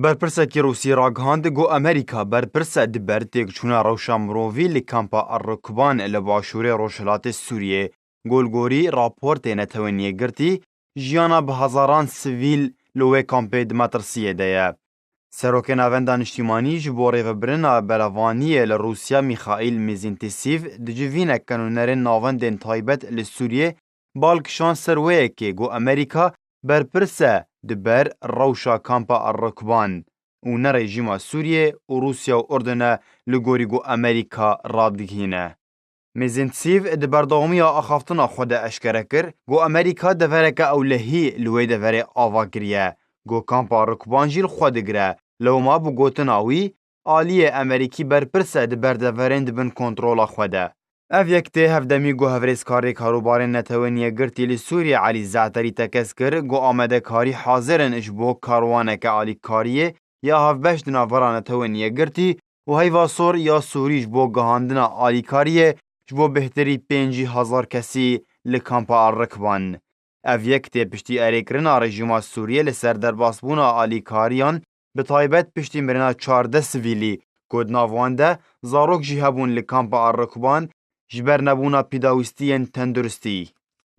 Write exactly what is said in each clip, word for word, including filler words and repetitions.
Berpirsekî Rûsî ragihand ku Amerîka berpirse di ber têkçûna rewşa mirovî li kampa Errukban li başûrê rojhilatê Sûriyê. Golgorî raportê Netewên Yekgirtî, jiyana bi hezaran sivîl li wê kampê di metirsiyê de ye. Serokê Navenda Niştîmanî ji bo rêvebirina berevaniyê li Rûsya Mîxaîl Mîzîntîsîv di civînek ke nûnerên navendên taybet li Sûriyê bal kişand ser wê yekê ku Amerîka berpirs e di ber rewşa kampa Errukban û ne rejîma Sûriyê û Rûsya û Urdun e, li gorî ku Amerîka radigihîne. Mîzîntîsîv di berdewamiya axaftina xwe de eşkere kir ku Amerîka devereke ewlehî li wê deverê ava kiriye, ku kampa Errukban jî li xwe digire, lewma bi gotina wî, aliyê Amerîkî berpirs e di ber deverên di bin kontrola xwe de. Ev yek tê hevdemî ku Hevrêzkarê Karûbarên Netewên Yekgirtî li Sûriyê Elî Ze'terî tekez kir ku amadekarî hazir in ji bo karwaneke alîkariyê ya hevbeş di navbera Netewên Yekgirtî û Heyva Sor ya Sûrî ji bo gihandina alîkariyê ji bo bêhtirî pêncî hezar kesî li kampa Errikban. Ev yek tê piştî erêkirina rejîma Sûriyê li ser derbasbûna alîkariyan, bi taybet piştî mirina çardeh sivîlî, ku di nav wan de zarok jî hebûn, li kampa Errikban ji ber nebûna pîdawîstiyên tenduristî.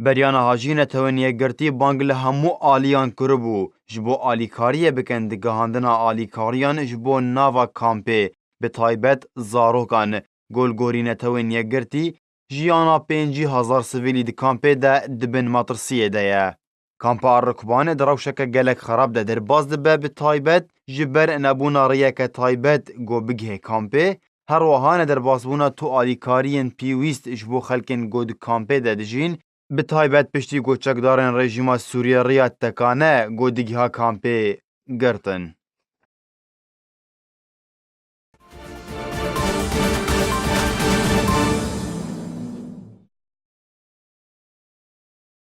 Beriya niha jî Netewên Yekgirtî bang li hemû aliyan kiribû, ji bo alîkariyê bikin di gihandina alîkariyan ji bo nava kampê, bi taybet zarokan. Golgorî Netewên Yekgirtî, jiyana pêncî hezar sivîlî di kampê de di bin metirsiyê de ye. Kampa Errikban di rewşeke gelek xerab de derbas dibe, bi taybet ji ber nebûna rêyeke taybet ku bigihê kampê, her wiha nederbasbûna tu alîkariyên pêwîst ji bo xelkên ku di kampê de dijîn, bi taybet piştî ku çekdarên rejîma Sûriyê rêya tekane ku digiha kampê girtin.